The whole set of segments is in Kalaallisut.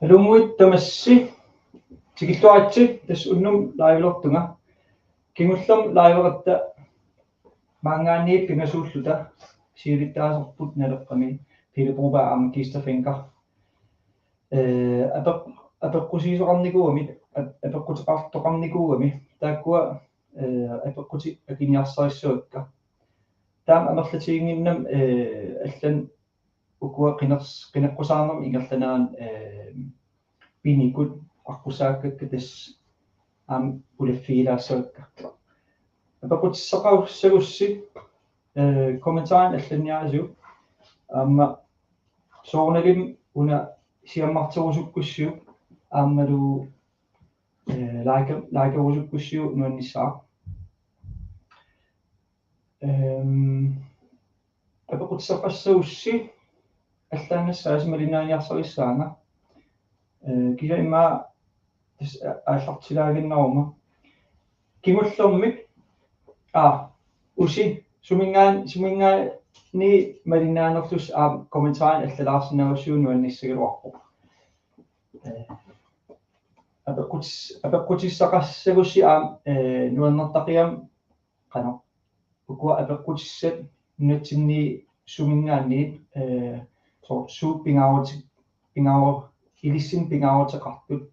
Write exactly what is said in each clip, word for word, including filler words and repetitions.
Aluu, tamassi tikilluaritsi, tassa unnuk livelertunga. Kingullermik liveratta maanngaanniit pingasuulluta siulittaasarput Naleqqami, Pele Broberg aamma Kista Fencker. Eh, apeq-, apeqqusiisoqarnikuugami, ap-, apeqquteqartoqarnikuugami, taakkua, eh, apeqqutit akiniarsarissavakka. Taama amerlatiginnginnami, eh, allanut ukua qiners-, qineqqusaarnermik ingerlanerani, eh, pinikut aqqusaakkakka tassa aamma pulaffigilaassavakka. Apeqqutissaqassagussi, eh, kommentarini allanniarisiuk, aamma soorunalimi una siammarterusukkussiuk aammalu, eh, like-, likerusukkussiuk nuannissara. Ehm, apeqqutissaqassagussi allaannassaasi malinnaaniarsarissaanga. Eh, kisianni immaqa tassa a-, aallartilaaginnaruma. Kingullermik, aa, usi, suminngaan-, suminngaanniit malinnaanerlusi aamma kommentarini allalaarsinnaavussiuk nuannissagaluarpoq. Eh, apeqqutis-, apeqqutissaqassagussi aamma, eh, nuannertaqigami qanoq ukua apeqqutissat nunatsinni suminngaanniit, eh, soorlu suut pingaaruti-, pingaaru-, ilissinnut pingaaruteqartut,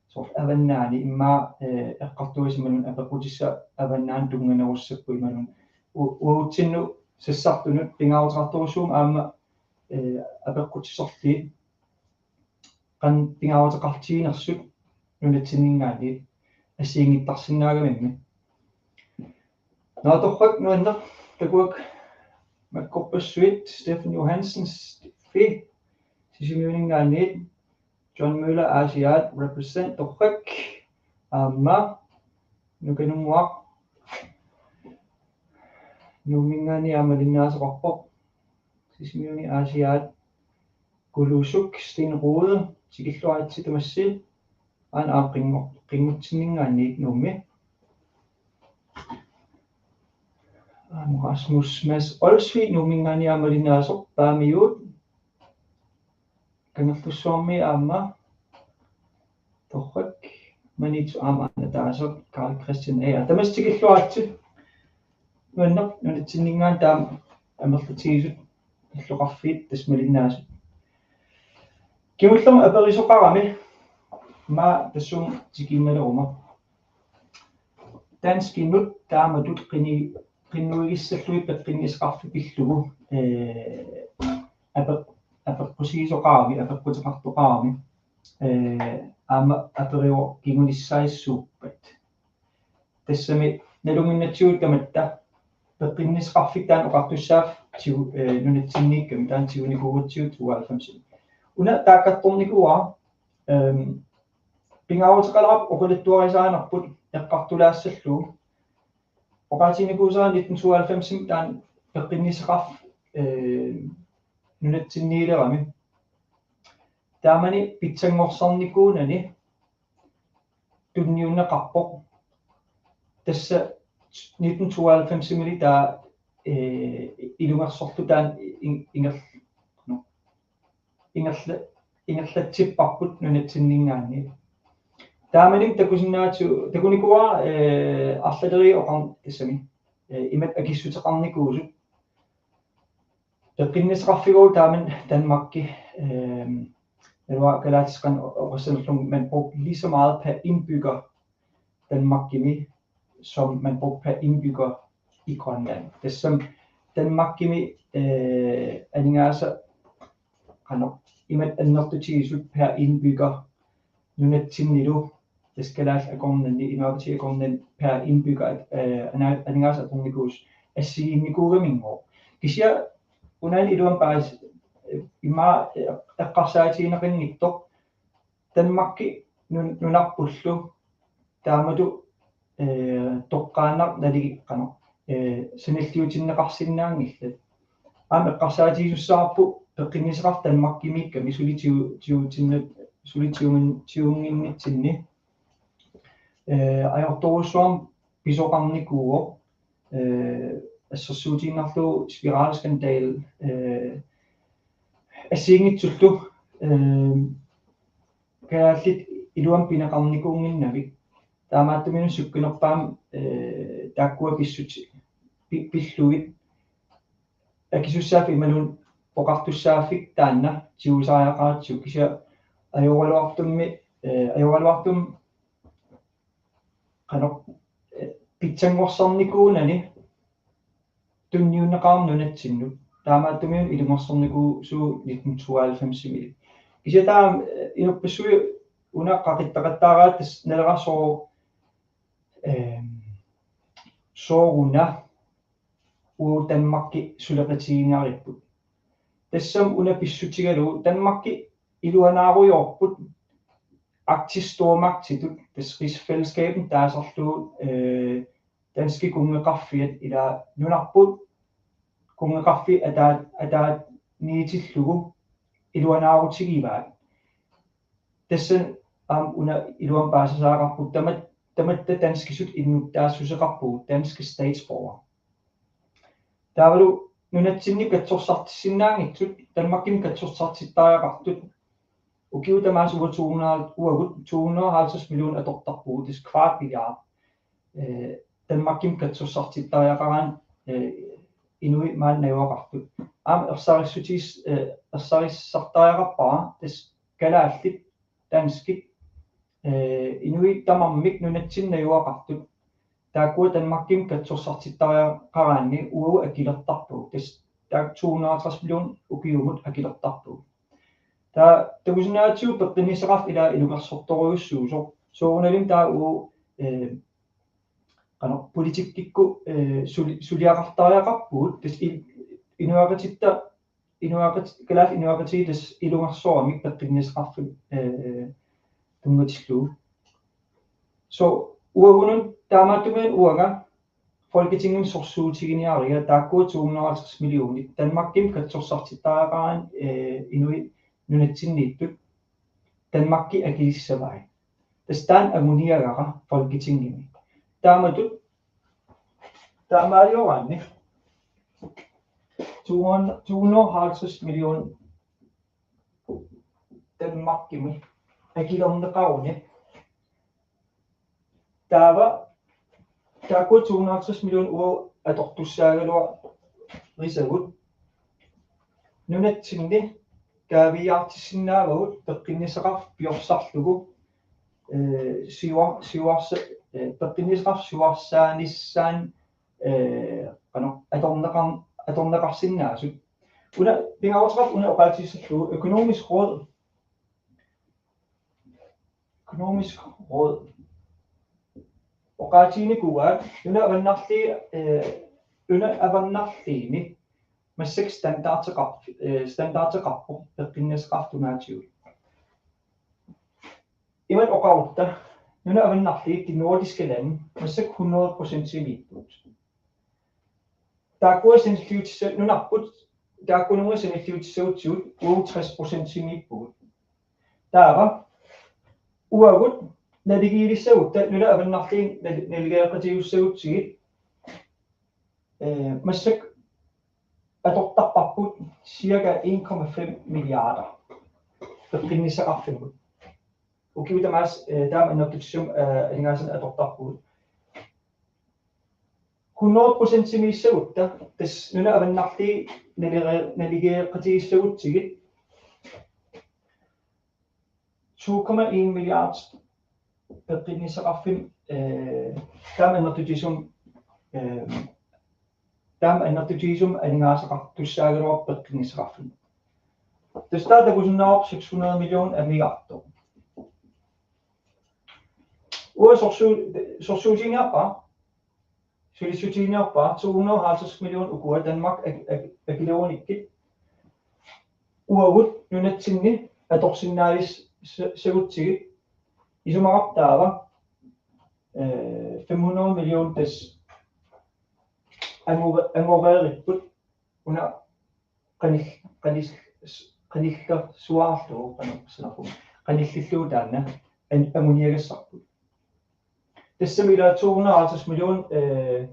soorlu avannaani immaqa, eh, eqqartugassat imaluunniit apeqqutissat avannaani tunnganerussapput imaluunniit u-, uatsinnut sassartunut pingaaruteqartorujussuuvoq aamma, eh, apeqqutisorli qanoq pingaaruteqartiginersut nunatsinninngaanniit assigiinngittarsinnaagaminnga. Nå, torrak, nuanneq, takuakka makkorpassuit, Stefan Johansen, Steffi, Sisimiuninngaanniit, John Møller, Aasiaat, represent, torrak, aamma, Nuka Nunnguaq, Nuumminngaanniit aamma malinnaasoqarpoq, Sisimiuni, Aasiaat, Kulusuk, Sten Rode, tikilluaritsi tamassi, aana aamma Qingu-, Qingutsinninngaanniit Nuummi. Aamma Rasmus Mads Olsvig, Nuumminngaanniit aamma malinnaasoq, Paamiut, Kangerlussuarmiit aamma, torrak, Maniitsoq aamma aana ataaseq, Karl Christian Ager. Tamassi tikilluaritsi. Nuanneq, nunatsinninngaanniit taama amerlatigisut illoqarfiit tassa malinnaasut. Kingullermik aperisoqarami, immaqa tassunga tikiinnaleruma. Danskinut taamatut qini-, qinnuigissallugit peqqinnissaqarfik pillugu, eh, apeq-, apeqqusiisoqarami, apeqquteqartoqarami, eh, aamma aperivoq kingunissaassuuppat. Tassami nalunnginnatsigu tamatta peqqinnissaqarfik taanna oqartussaaffik tigu-, eh, nunatsinniikkami taanna tigunikuugatsigu tooghalvfems. Una taakkartornikuuara, ehm, pingaaruteqalaarpoq oqaluttuarisaanerput eqqartulaassallugu. Oqaatiginikuusara nitten tooghalvfems taanna peqqinnissaqarfik, eh, nunatsinniilerami. Taamani pitsanngorsarnikuunani tunniunneqarpoq. Tassa nitten tooghalvfems-imili taava, eh, ilungersorluta taanna in-, inger-, no, ingerla-, ingerlatsipparput nunatsinninngaanniit. Taamani takusinnaavat, takunikuuara, eh, arlaleriit oqarn-, tassami, eh, imatut akissuteqarnikuusut. Peqqinnissaqarfigalugu taamani Danmarki, ehm, naluara kalaallisut qanoq oqassanerlugu, man brugte lige så meget per indbygger Danmarkimi, som man brugte per indbygger i Grønland. Tassami Danmarkimi, eh, aningaasat qanoq imatut annertutigisut per indbygger nunatsinnilu, tassa kalaallit akornanni, inuiaqatigiit akornanni per indbygger, eh, ana-, aningaasat atornikuusut assigiinnikuugaminngooq. Kisianni unaani iluamik paas-, eh, immaqa, eh, eqqarsaatigineqanngitsoq Danmarki nun-, nunarpullu taamatut, eh, toqqaannaq naligiinnaq, eh, sanilliutinneqarsinnaanngillat. Aamma eqqarsaatigisussaavoq peqqinnissaqarfik Danmarkimiikkami suli tiu-, tiutinni-, suli tiumin-, tiunnginnitsinni. Eh, ajortorujussuarmik pisoqarnikuuvoq, eh, assersuutigiinnarlugu spiralskandale, eh, assigiinngitsullu, eh, kalaallit iluamik pineqarnikuunnginnamik. Taamaattumik sukkanerpaamik, eh, taakkua pissut-, pi-, pillugit. Akisussaaffik imaluunniit oqartussaaffik taanna tigusariaqaratsigu kisianni ajoraluartummi, eh, ajoraluartummi qanoq, eh, pitsanngorsarnikuunani tunniunneqarami nunatsinnut. Taamaattumik ilungersornikuusuuvoq nitten tooghalvfemsimiilli. Kisianni taava, eh, inuppassuit una qaqittaqattaaraat tassa naleqasoq, eh, sooruna uagut Danmarki suleqatigiinniaripput. Tassami una pissutigalugu Danmarki iluanaarujoorput Arktisk stormagtitut, tassa rigsfællesskabet taasarlugu, eh, danskit kunngeqarfiat ila nunarput kunngeqarfiit ataat-, ataaniitillugu iluanaarutigivaat. Tassani aamma una iluamik paasisaqarpugut tamat-, tamatta danskisut innuttaassuseqarpugut, danske statsborger. Taavalu nunatsinni katsorsartissinnaanngitsut, Danmarkimi katsorsartittariaqartut, ukiut tamaasa uagut to hundrede, uagut to hundrede og halvtreds million atortarpugut, tassa kvart milliard. Eh, Danmarkimi katsorsartittariaqaraanni, eh, inuit maani najugaqartut. Aamma ersarissutigiss-, eh, ersarissartariaqarpara, tassa kalaallit, danskit, eh, inuit tamarmik nunatsinni najugaqartut. Taakkua Danmarkimi katsorsartittariaqaraanni uagut akilertarpagut. Tassa taakku to hundrede og halvtreds million ukiumut akilertarpagut. Taava takusinnaavarput peqqinnissaqarfik ila ilungersortorujussuusoq. Soorunalimi taava uagut, eh, qanoq politikkikkut, eh, suli-, suliaqartariaqarpugut, tassa i-, inuiaqatitta, inuiaqat-, kalaallit inuiaqatigiit tassa ilungersoramik peqqinnissaqarfik, eh, tunngatillugu. So, uagunut taamaattumik uanga Folketingimi sorsuutiginiariga taakkua to hundrede og halvtreds millionit Danmarkimi katsorsartittariaqaraanni, eh, inuit nunatsinniittut Danmarki akilissavai. Tassa taanna anguniagara Folketingimi. Taamatut, taamaalioraanni, to hundrede, to hundrede og halvtreds million Danmarkimi akilerneqaruni. Taava, taakku to hundrede og halvtreds million uagut atortussaagaluarisagut. Nunatsinni kaaviiaartissinnaavagut peqqinnissaqarfik piorsarlugu, eh, siua-, siuarsa-, eh, peqqinnissaqarfik siuarsaanissaanut, eh, qanoq, atorneqar-, atorneqarsinnaasut. Una, pingaaruteqarpoq una oqaatigissallugu Økonomisk Råd. Økonomisk Råd. Oqaatiginikuuaat, Nunat Avannarliit, eh, Nunat Avannarliini massakkut standardeqar-, eh, standardeqarpoq peqqinnissaqarfik tungaatigut. Imatut oqarutta, Nunat Avannarliit, de nordiske lande, massakkut hundrede procentimiipput. Taakku sanilliutissa-, nunarput, taakkununnga sanilliutissagutsigu uagut tres procentimiippugut. Taava, uagut naligiilissagutta, Nunat Avannarliit nal-, naligeeqatigiissagutsigit, eh, massakkut atortarparput cirka en komma fem milliarder peqqinnissaqarfimmut. Ukiut tamaasa, eh, taama annertutigisumik, eh, aningaasanik atortarpugut. Hundrede procentimiissagutta, tassa Nunat Avannarliit nalire-, naligeeqatigiissagutsigit, to komma en milliard peqqinnissaqarfimmut, eh, taama annertutigisumik, eh, taama annertutigisumik aningaasaqartussaagaluarpoq peqqinnissaqarfimmut. Tassa taava takusinnaavarput seks hundrede million amigartoq. Uanga sorsu-, sorsuutiginiarpara, sulissutiginiarpara, to hundrede og halvtreds million ukua Danmark ak-, ak-, akilerunikkit. Uagut nunatsinni atorsinnaalis-, sa-, sagutsigit, isumaqarpoq taava, eh, fem hundrede million tassa angore-, angoreeripput una qanil-, qanil-, qanillersuarlugu, qanoq sanarput, qanillillugu taanna an-, anguniagassarput. Tassami ila to hundrede og halvtreds million, eh,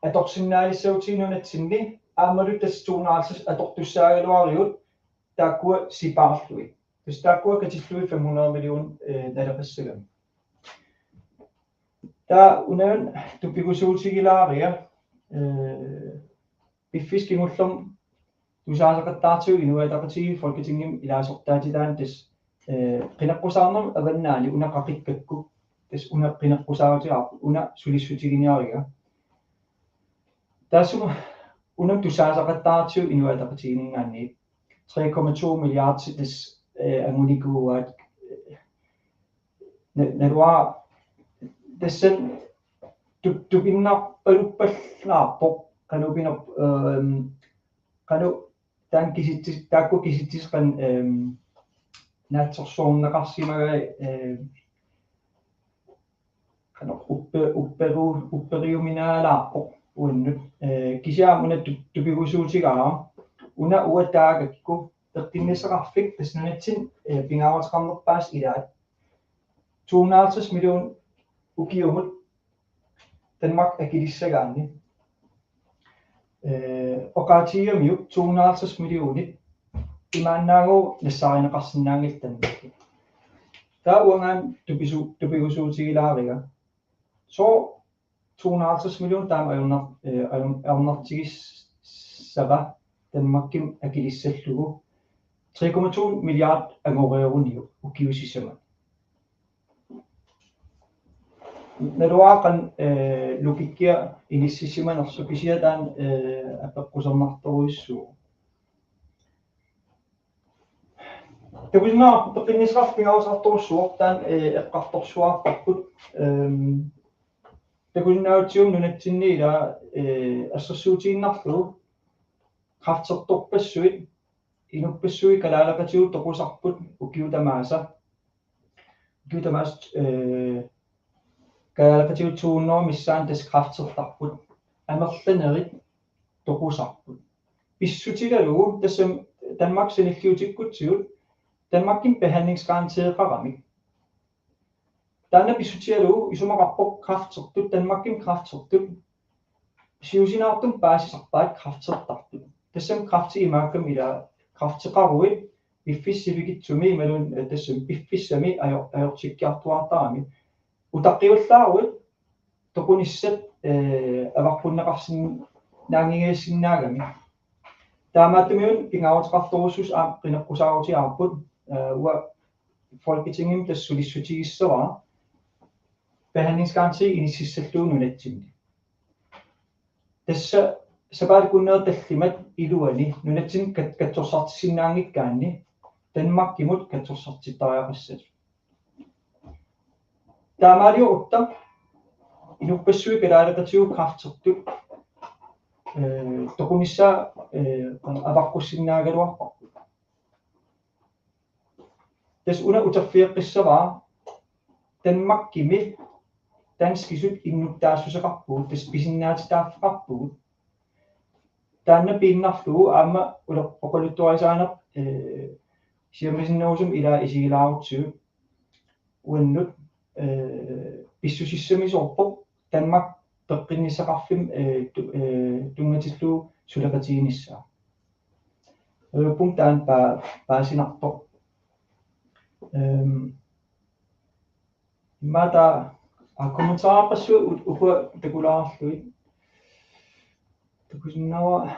atorsinnaalissagutsigu nunatsinni, aammalu tassa to hundrede og halvtreds atortussaagaluarigut taakkua sipaarlugit. Tassa taakkua katillugit fem hundrede million, eh, naleqassagami. Taava una tupigusuutigilaariga, eh, piffissap kingullermi tusaasoqattaartigu Inuit Ataqatigiit Folketingimi ilaasortaatitaani tassa, eh, qineqqusaarnermut avannaani una qaqikkakku, tassa una qineqqusaarutigaarput, una sulissutiginiariga. Taassuma una tusaasoqattaartigu Inuit Ataqatigiinninngaanniit tre komma to milliarder tassa, eh, angunikuuaat, eh, na-, naluara tassani tup-, tupinnarpaluppallaarpoq qanoq pinerp-, ehm, qanoq taanna kisitsis-, taakku kisitsisut qanoq, ehm, naatsorsuunneqarsimagai, ehm, qanoq uppe-, upperu-, upperiuminaalaarpoq uannut. Eh, kisianni una tu-, tupigusuutigaara una uanga taagakku peqqinnissaqarfik tassa nunatsinni, eh, pingaaruteqarnerpaasat ilaat to hundrede og halvtreds million ukiumut Danmark akilissagaanni. Eh, oqaatigigamiuk to hundrede og halvtreds millionit imaannaagooq nassaarineqarsinnaanngillat Danmarkimi. Taava uangaana tupisu-, tupigusuutigilaariga. Sooq to hundrede og halvtreds million taama ajornar-, eh, ajor-, ajornartigissava Danmarkimi akilissallugu tre komma to milliard angoreeruniuk ukiut sisamat. Naluara qanoq, eh, logikkia inissisimanersoq kisianni taanna, eh, apeqqusernartorujussuuvoq. Takusinnaavarput peqqinnissaqarfik pingaaruteqartorujussuuvoq taanna, eh, eqqartorsuarparput, ehm, takusinnaagutsigu nunatsinni ila, eh, assersuutigiinnarlugu kræftertorpassuit inuppassuit kalaaleqatigut toqusarput ukiut tamaasa. Ukiut tamaasa, eh, kalaaleqatigut to hundrede missaanni tassa kræftertarput. Amerlanerit toqusarput. Pissutigalugu tassami Danmark sanilliutikkutsigu Danmarkimi behandlingsgarantieqaramik. Taanna pissutigalugu isumaqarpoq kræftertut, Danmarkimi kræftertut siusinaartumik paasisarpaat kræftertartut. Tassami kræfti imaakkami ila kræfteqaruit piffissap sivikitsumi imaluunniit, eh, tassami piffissami ajor-, ajortikkiartuaartarami. Utaqqivallaaruit toqunissat, eh, avaqqunneqarsinnaanngikkaluarlugit. Taamaattumik pingaaruteqartorujussuusoq aamma qineqqusaarutigaarput, eh, uanga Folketingimi tassa sulissutigissavara behandlingsgaranti inississallugu nunatsinni. Tassa sapaatip akunneri tallimat iluani nunatsinni kat-, katsorsartissinnaanngikkaanni Danmarkimut katsorsartittariaqassasut. Taamaaliorutta inuppassuit kalaaleqatigut kræftertut, eh, toqunissaa, eh, avaqqussinnaagaluarparput. Tassa una uterfigeqqissavara Danmarkimi danskisut innuttaassuseqarpugut, tassa pisinnaatitaaffeqarpugut. Taanna piinnarlugu aamma uler-, oqaluttuarisaaneq, eh, siammasinnerusumik ilaa isigilaarutsigu uannut, eh, pissusissamisoorpoq Danmark peqqinnissaqarfimmi, eh, tu-, eh, tunngatillugu suleqatiginissaa. Neriuppunga taanna paa-, paasinartoq. Ehm, immaqa taava, aa, kommentarerpassuit u-, ukua takulaarlugit. Takusinnaavara.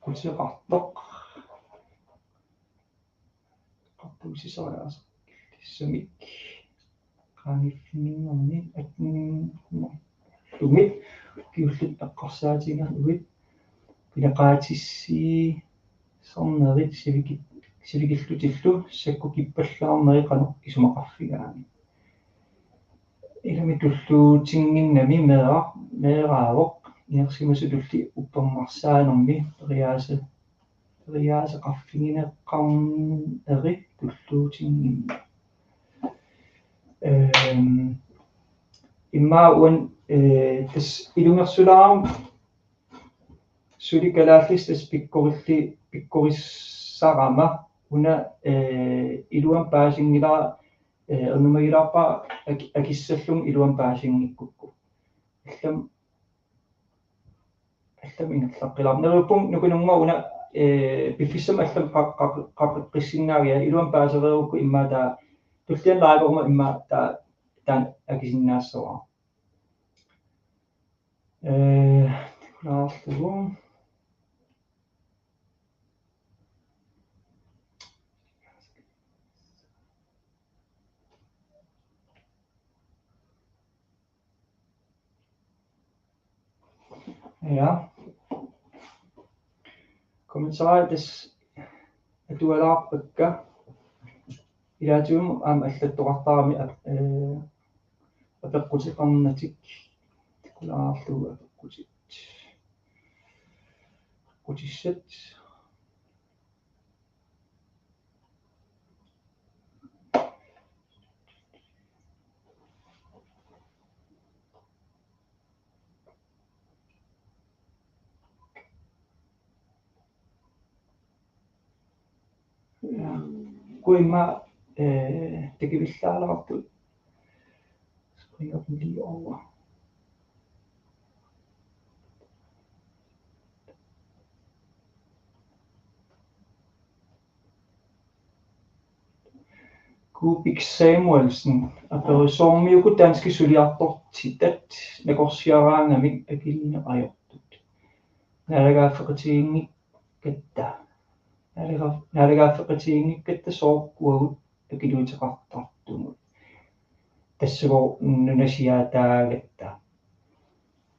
Quteqartoq. Qartuusisariaaseq. Tissamik. Qaangiiffiginnginnermi attunnginnermi. Tumit. Kiullit eqqarsaatigalugit. Pineqaatissiisarnerit siviki-, sivikillutillu sakkukippallaarnerit qanoq isumaqarfigaanni. Ilami tulluutinnginnami meeraq, meeraavoq, inersimasutulli uppernarsaanermi periaase-, periaaseqarfigineqarneri tulluutinnginnami. Ehm, immaqa uani, eh, tassa ilungersulaaramik suli kalaallisut tassa pikkorilli-, pikkorissarama una, eh, iluamik paasinngilara, eh, ernumagilaarpara ak-, akissallunga iluamik paasinngikkukku. Allamik, allamik ingerlaqqilaarpoq. Neriuppunga nukununngua una eh, piffissami allamik qa-, qa-, qaqeqqissinnaaviat iluamik paasereerukku immaqa taava tulliani liveruma immaqa taava taanna akisinnaassavara. Eh, takulaarlugu. Ja. Kommentarit tassa atualaarpakka. Ilaatigut aamma allattoqartarami ap-, eh, apeqquteqarnatik. Takulaarlugu apeqqutit. Apeqqutissat. Ja. Kuima, eh, takivillaalaartut. Springer dem lige over. Kubik Samuelsen aperisoormiuku danskit suliartortitat nakorsiaraangamik akiliineq ajortut. Naalagaaffeqatigiinngikkatta. Naalaga-, naalagaaffeqatigiinngikkatta soorlu uagut akiluuteqartartumut. Tassagooq nunasiaataagatta.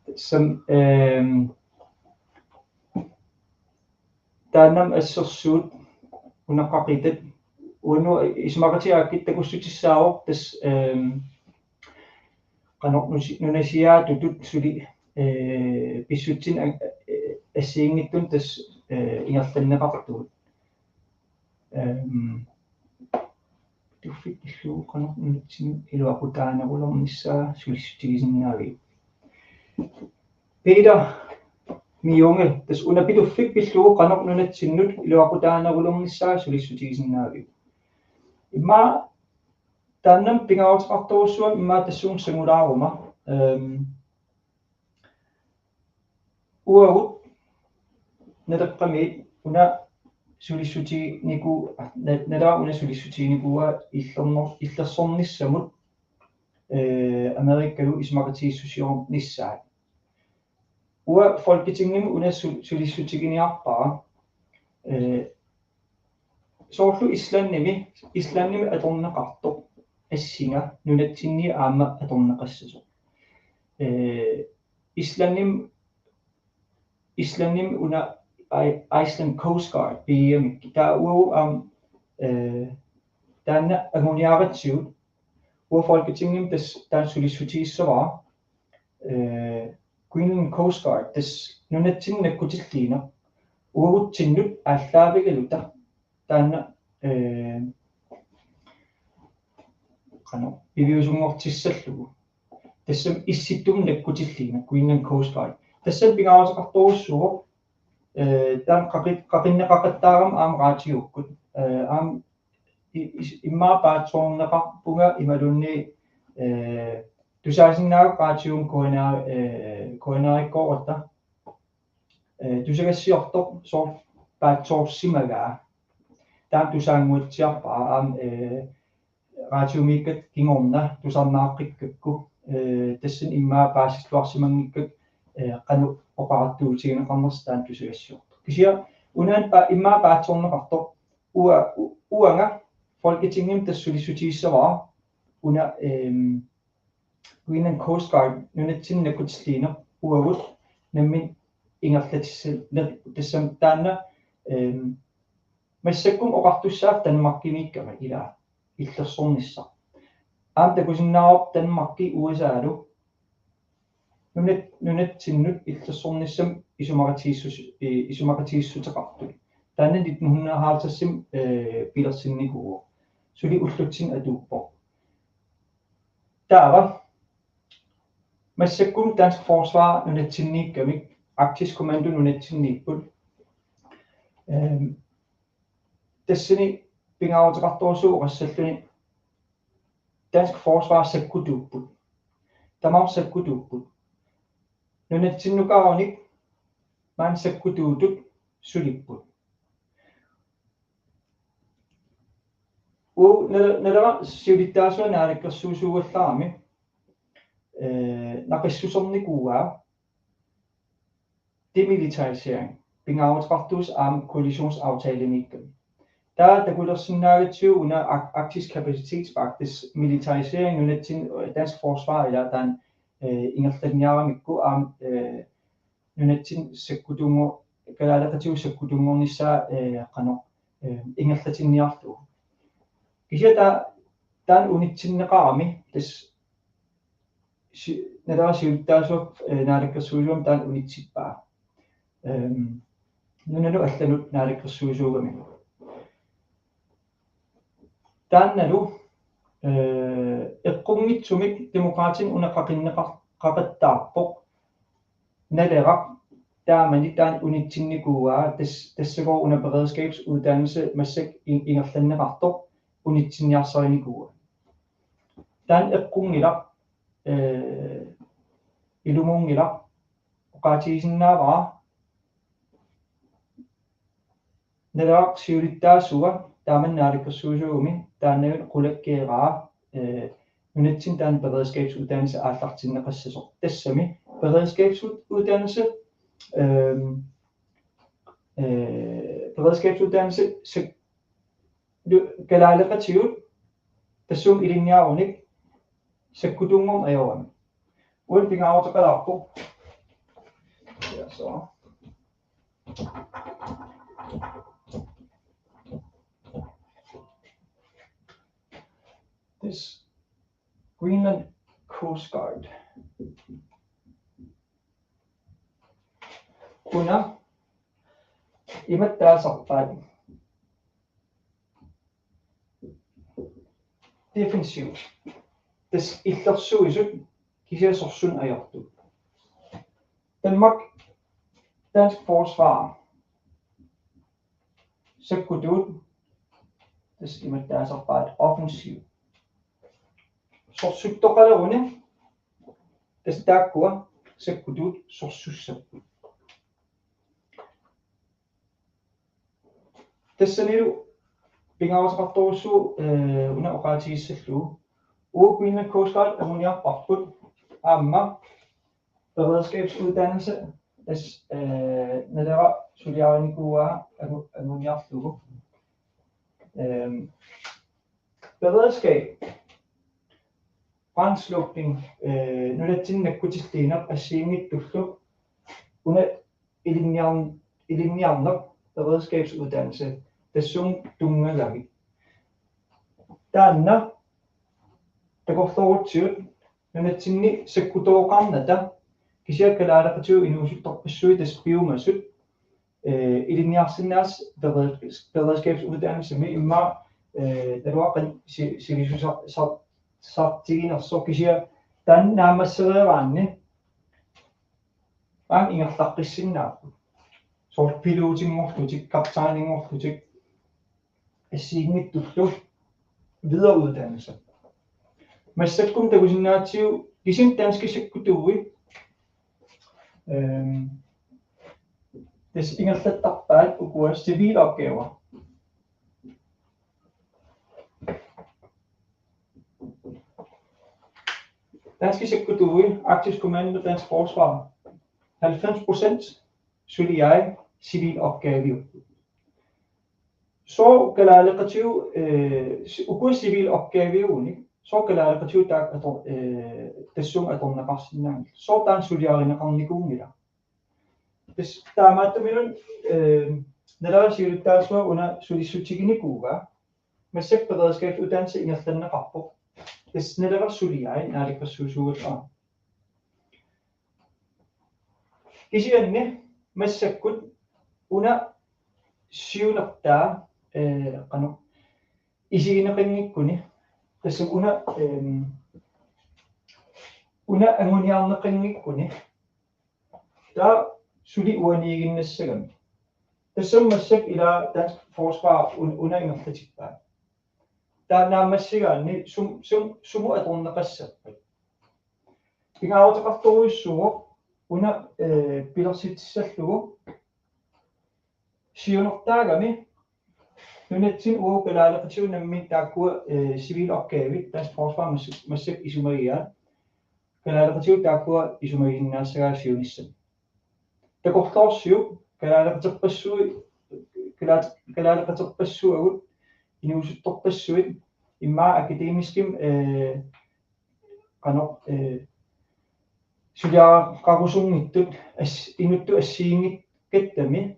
Tassami, ehm, taannami assersuut una qaqitat uannut isumaqatigiit aakkit takussutissaavoq tassa, ehm, qanoq nusi-, nunasiaatutut suli, eh, pissutsit a-, eh, assigiinngitsunik tassa, eh, ingerlanneqartugut. Ehm, pituffik pillugu qanoq nunatsinnut iluaqutaanerulernissaa sulissutigisinnaaviuk? Peter Mionge, tassa una pituffik pillugu qanoq nunatsinnut iluaqutaanerulernissaa sulissutigisinnaaviuk? Immaqa taannami pingaaruteqartorujussuugami immaqa tassunga sangulaaruma. Ehm, uagut Naleqqamiit una sulissutiginikuuara, na-, Naleraq una sulissutiginikuuara illernor-, illersornissamut, eh, Amerikamilu isumaqatigiissusiornissaat. Uanga Folketingimi una su-, sulissutiginiarpara, eh, soorlu Islandimi, Islandimi atorneqartoq assinga nunatsinni aamma atorneqassasoq. Eh, Islandimi, Islandimi una I-, Iceland Coast Guard piiamik. Taava uagut aamma, eh, taanna anguniaratsigu uanga Folketingimi tassa taanna sulissutigissavara, eh, Greenland Coast Guard tassa nunatsinni nakkutilliineq uagutsinnut aallaavigaluta taanna, eh, qanoq piviusunngortissallugu. Tassami Issittumi nakkutilliineq Greenland Coast Guard. Tassami pingaaruteqartorujussuuvoq, eh, taanna qaqi-, qaqinneqaqattaarami aamma raatiukkut. Eh, aamma i-, i-, immaqa paatsoorneqarpunga imaluunniit, eh, tusaasinnaavugut raatiukkut K N R, eh, K N R-ikkooratta. Eh, tusagassiortoq soorlu paatsoorsimagaa. Taanna tusaannguatsiarpara aamma, eh, raatiumiikkatta kingorna tusarnaaqqikkakku, eh, tassani immaqa paasilluarsimanngikkakku, eh, qanoq oqarattuutigineqarnersoq taanna tusagassiortoq. Kisianni unaana pa-, immaqa paatsoorneqartoq ua-, u-, uanga Folketingimi tassa sulissutigissavara una, ehm, Greenland Coast Guard nunatsinni nakkutilliineq uagut nammineq ingerlatissa-, ne-, tassami taanna, ehm, massakkut oqartussaavoq Danmarkimiikkama ilaa illersornissaq. Aamma takusinnaavarput Danmarki U S A-lu nunat-, nunatsinnut illersornissamut isumaqatigiissus-, i-, isumaqatigiissuteqartut. Taanna nitten hundrede og halvtredsimi, eh, pilersinnikuuvoq. Suli ullutsinni atuuppoq. Taava massakkut Dansk Forsvar nunatsinniikkamik, Arktisk Kommando nunatsinniipput. Ehm, tassani pingaaruteqartorujussuuvoq oqassalluni Dansk Forsvar sakkutuupput. Tamarmik sakkutuupput. Nunatsinnukaarunik maani sakkutuutut sulipput. Uu, nal-, nalera siulittaasua naalakkersuisuugallarami, eh, naqissusernikuuaa demilitarisering, pingaaruteqartuusoq aamma koalitionsaftalemiikkami. Taava takulersinnaagatsigu una Ar-, Arktisk Kapacitetspakke, militarisering nunatsinni, eh, dansk forsvar, ila taanna, eh, ingerlanniaramikku aamma, eh, nunatsinni sakkutunngu-, kalaaleqatigut sakkutunngornissaa, eh, qanoq, eh, ingerlatinniarlugu. Kisianni taa-, taanna unitsinneqarami tassa si-, nalera siulittaasup, eh, naalakkersuisuugami taanna unitsippaa. Ehm, nunanut allanut naalakkersuisuugami. Taannalu, eh, eqqunngitsumik Demokraatinit una qaqinneqar-, qaqattaarpoq. Naleraq taamani taanna unitsinnikuuaa tas-, tassagooq una beredskabsuddannelse massakkut in-, ingerlanneqartoq unitsinniarsarinikuuaa. Taanna eqqunngilaq, eh, ilumuunngilaq, oqaatigisinnaavara nalera siulittaasua taamani naalakkersuisuugami taannalu qulakkeeraa, eh, nunatsinni taanna beredskabsuddannelse aallartinneqassasoq. Tassami beredskabsuddannelse, ehm, eh, beredskabsuddannelse sek-, lu-, kalaaleqatigut tassuuna ilinniarunik sakkutunnguunik ajorami. Uani pingaaruteqalaarpoq. Ja, så. This Greenland Coast Guard. Una imatut taasarpaat. Defensiv. Tassa illersuisut kisianni sorsunneq ajortut. Danmark, dansk forsvar. Sakkutuut. Tassa imatut taasarpaat offensiv. Sorsuttoqaleruni. Tassa taakkua sakkutuut sorsussapput. Tassanilu pingaaruteqartorujussuuvoq, eh, una oqaatigissallugu. Uagut Greenland Coast Guard anguniarparput aamma beredskabsuddannelse, tassa, eh, nalera suliarinikuuaa angu-, anguniarlugu. Ehm, beredskab, brandslukning, eh, nunatsinni nakkutilliineq assigiinngitsullu una ilinniarn-, ilinniarneq beredskabsuddannelse tassunga tunngagavit. Taanna takorloorutsigu nunatsinni sakkutooqarnata kisianni kalaaleqatigut inuusuttorpassuit tassa piumasut, eh, ilinniarsinnaasoq bered-, beredskabsuddannelsemi immaqa, eh, taluaqqan si-, sivisusar-, sar-, sartiginersoq kisianni taanna naammassereeraanni aamma ingerlaqqissinnaapput. Soorlu pilotinngorlutik, kaptajninngorlutik, assigiinngitsullu videreuddannelse. Massakkut takusinnaavarsi kisianni danskit sakkutuui, ehm, tassa ingerlattarpaat ukua civil opgaver. Danskit sakkutuui, Arktisk Kommando, dansk forsvar. Halvfems procent suliai civil opgaviupput. Sooq kalaaleqatigut, eh, si-, ukua civil opgaviugunik, sooq kalaaleqatigut taakku ator-, eh, tassunga atorneqarsinnaanngillat. Sooq taanna suliarineqarnikuunngilaq. Tassa taamaattumillu, eh, nalera siulittaasua una sulissutiginikuuaa, massakkut beredskabsuddannelse ingerlanneqarpoq. Tassa nalera suliai naalakkersuisuugallarami. Kisianni massakkut una siunertaa, eh, qanoq isigineqanngikkuni, tassami una, ehm, una anguniarneqanngikkuni, taava suli uaniiginnassagami. Tassami massakkut ila dansk forsvar un-, una ingerlatippaat. Taava naammassigaanni sum-, sum-, sumut atorneqassappat. Pingaaruteqartorujussuuvoq una, eh, pilersitissallugu siunertaagami Nunatsinni uagut kalaaleqatigut nammineq taakkua, eh, civil opgavit, tassa forsvar massak-, massakkut isumagigaat. Kalaaleqatigut taakkua isumagisinnaassagaat siunissami. Takorloorsiuk kalaaleqaterpassuit, kalaa-, kalaaleqaterpassuagut, inuusuttorpassuit, immaqa akademiskimik, eh, qanoq, eh, suliaqarusunngitsut as-, inuttut assigiinngikkattami,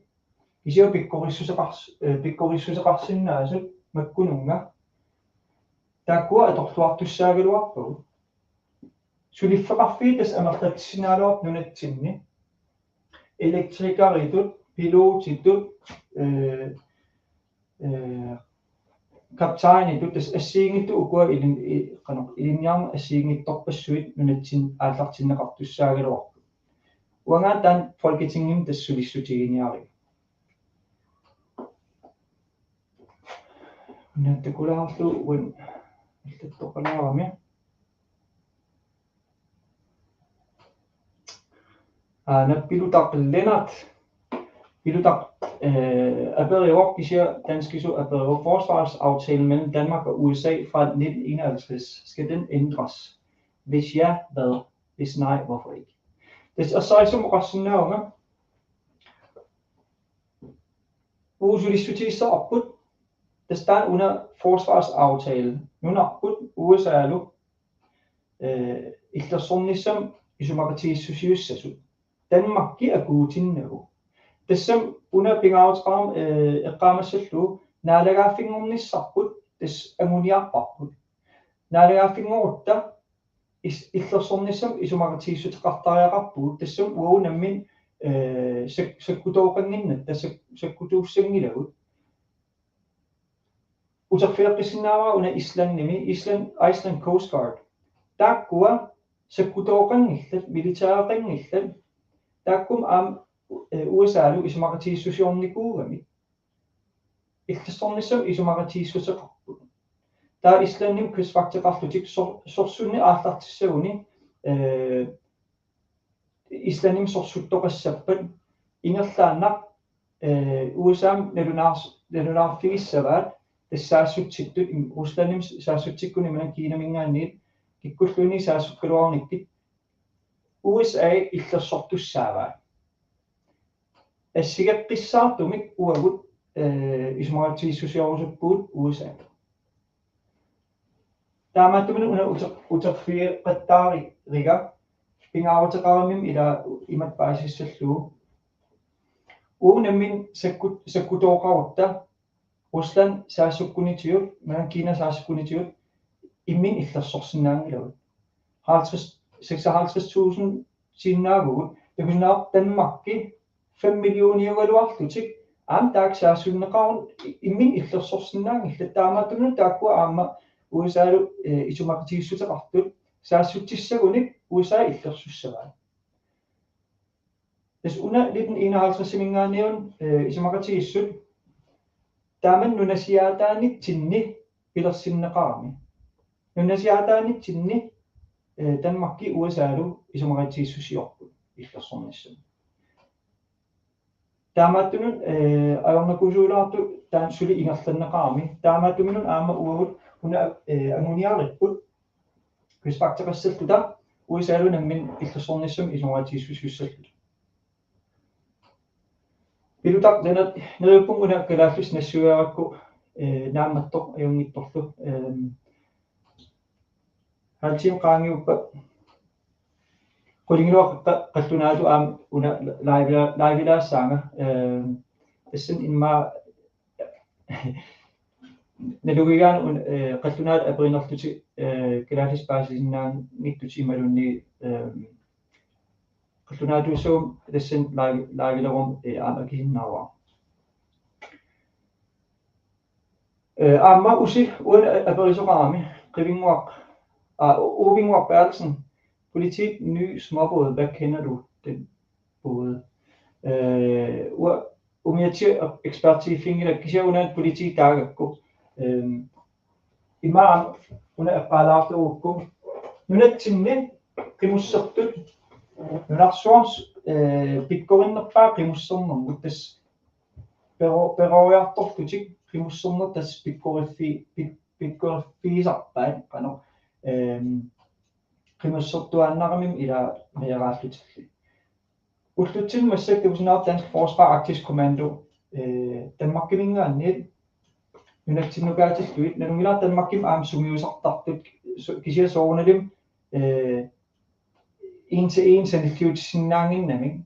kisianni pikkorissuseqars-, eh, pikkorissuseqarsinnaasut makkununnga. Taakkua atorluartussaagaluarpagut. Suliffeqarfiit tassa amerlatsisinnaagaluarput nunatsinni. Elektrikeritut, pilotitut, eh, eh, kaptajnitut, tassa assigiinngitsut ukua ilin-, i-, qanoq, ilinniarneq assigiinngitsorpassuit nunatsinni aallartinneqartussaagaluarput. Uangattaaq Folketingimi tassa sulissutiginiariga. Una takulaarlugu uani allattoqalaarami. Aana Pilutaq Lennart. Pilutaq, eh, aperivoq, kisianni danskisut aperivoq: Forsvarsaftalen mellem Danmark og U S A fra nitten enoghalvtreds, skal den ændres? Hvis ja, hvad? Hvis nej, hvorfor ikke? Tassa assersuutigalugu oqarsinnaavunga, uagut sulissutigissaqarput, tassa taanna una forsvarsaftale, nunarput U S A-lu, eh, illersornissamut isumaqatigiissusiussasut. Danmarki akuutinnagu. Tassami una pingaaruteqarami, eh, eqqaamassallugu naalagaaffinngornissarput tassa anguniarparput. Naalagaaffinngorutta is-, illersornissamut isumaqatigiissuteqartariaqarpugut, tassami uagut nammineq, eh, sak-, sakkutooqannginnatta, tassa sak-, sakkutuussanngilagut. Uterfigeqqissinnaavara una Islandimi, Island, Iceland Coast Guard. Taakkua sakkutooqanngillat, militæreqanngillat. Taakkumi aamma, eh, U S A-lu isumaqatigiissusiornikuugamik. Illersornissamut isumaqatigiissuteqarput. Taava Islandimi kystvagteqarlutik sor-, sorsunnik aallartissaguni, eh, Islandimi sorsuttoqassappat, ingerlaannaq, eh, U S A-mi nalunaars-, nalunaarfigissavaat, tassa saassutsittut, im-, Ruslandimi saassutsikkuni imaluunniit Kinaminngaanniit kikkulluunniit saassukkaluarunikkit U S A illersortussaavaat. Assigeqqissaartumik uagut, eh, isumaqatigiissusiorusuppugut U S A. Taamaattumik una uter-, uterfigeqattaareriga pingaaruteqarami ila imatut paasissallugu. Uagut nammineq sakkut-, sakkutooqarutta Rusland saassukkunitigut, imaluunniit Kina saassukkunitigut imminnut illersorsinnaanngilagut. Halvtreds, seksoghalvtreds tusind-iinnaavugut, takusinnaavara Danmarki fem millioniugaluarlutik, aamma taakku saassunneqaruni imminnut illersorsinnaanngillat, taamaattumik taakkua aamma U S A-lu, eh, isumaqatigiissuteqartut, saassutissagunik U S A illersussavaat. Tassa una nitten enoghalvtreds-iminngaanniit, eh, isumaqatigiissut taama nunasiaataanitsinni pilersinneqarami. Nunasiaataanitsinni, eh, Danmarki U S A-lu isumaqatigiissusiorput illersornissamut. Taamaattumik, eh, ajornakusoorlaartoq taanna suli ingerlanneqarami. Taamaattumik aamma uagut una, eh, anguniaripput kystvagteqassalluta U S A-lu nammineq illersornissamut isumaqatigiissusiussalluta. Pilutaq Lennart, neriuppunga una kalaallisut nassuiarakku, eh, naammattoq ajunngitsorlu. Ehm, halv time qaangiuppat. Qulingiluat qa-, qallunaatut aamma una live-, live-ilaassaanga. Ehm, tassani immaqa nalugigaanni un-, eh, qallunaatut aperinerlutik, eh, kalaallisut paasisinnaanngitsugut imaluunniit, ehm, qallunaatuussagunik tassani live-, live-ileruma, eh, aamma akisinnaavara. Eh, aamma Usi uani a-, aperisoqarami, Qivinnguaq, ah, U-, Uvinnguaq Berthelsen, politiets nye småbåde, hvad kender du den båd? Eh, ua-, umiatsiaq ekspertiiffinngilakka, kisianni una politiit taagakku. Ehm, immaqa una eqqaalaarlugukku. Nunatsinni qimussertut, nunarsuarmi, eh, pikkorinnerpaaq qimussernermut, tassa pero-, peroriartorlutik qimusserneq tassa pikkoriffi-, pik-, pikkoriffigisarpaat, qanoq, ehm, qimussertuaannarami ila meeraallutillu. Ullutsinni massakkut takusinnaavarput Dansk Forsvar Arktisk Kommando, eh, Danmarkiminngaanniit nunatsinnukaatillugit, nalunngilara Danmarkimi aamma sungiusartartut, su-, kisianni soorunalimi, eh, en til en sanilliutissinnaannginnamik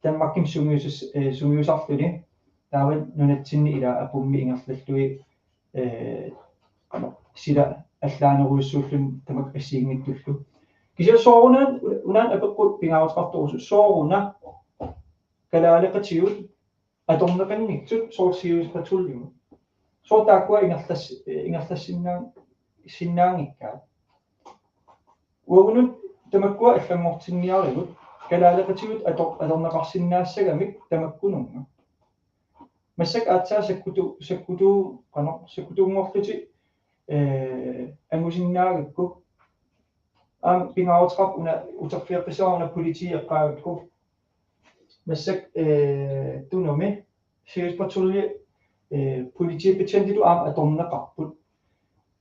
Danmarkimi sungiusas-, eh, sungiusarluni, taava nunatsinni ila apummi ingerlallugit, eh, sila allaanerujussuulluni tamakku assigiinngitsullu. Kisianni soorunami una apeqqut pingaaruteqartorujussuuvoq, sooruna kalaaleqatigut atorneqanngitsut soorlu Sirius Patrulje. Soorlu taakkua ingerlas-, eh, ingerlassinnaa-, sinnaanngikkaat. Uagut tamakkua allanngortinniarigut kalaaleqatigut ator-, atorneqarsinnaassagamik tamakkununnga. Massakkut aatsaat sakkutu-, sakkutu-, qanoq, sakkutuunngorlutik, eh, angusinnaagakku. Aamma pingaaruteqarpoq una uterfigeqqissaaruna politiit eqqaagakku. Massakkut, eh, Tunumi Sirius Patrulje, eh, politibetjentitut aamma atorneqarput.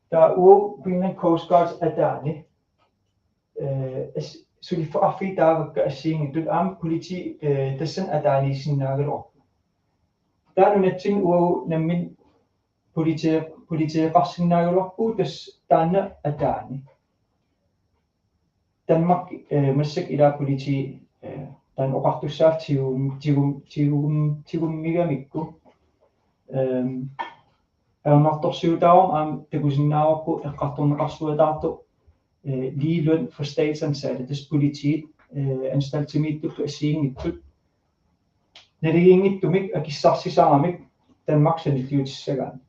Taava uagut Greenland Coast Guard ataani, eh, as-, suliffeqarfiit taavakka assigiinngitsut aamma politi, eh, tassani ataaniissinnaagaluarput. Taava nunatsinni uagut nammineq politi-, politieqarsinnaagaluarpugut tassa taanna ataani. Danmark, eh, massakkut ila politi, eh, taanna oqartussaaffik tigum-, tigum-, tigum-, tigummigamikku. Ehm, ajornartorsiutaavoq aamma takusinnaavarput eqqartorneqarsuataartoq, eh, ligeløn for statsansatte, tassa politiit, eh, anstaltimiittullu assigiinngitsut. Naligiinngitsumik akissarsisaramik Danmark sanilliutissagaanni.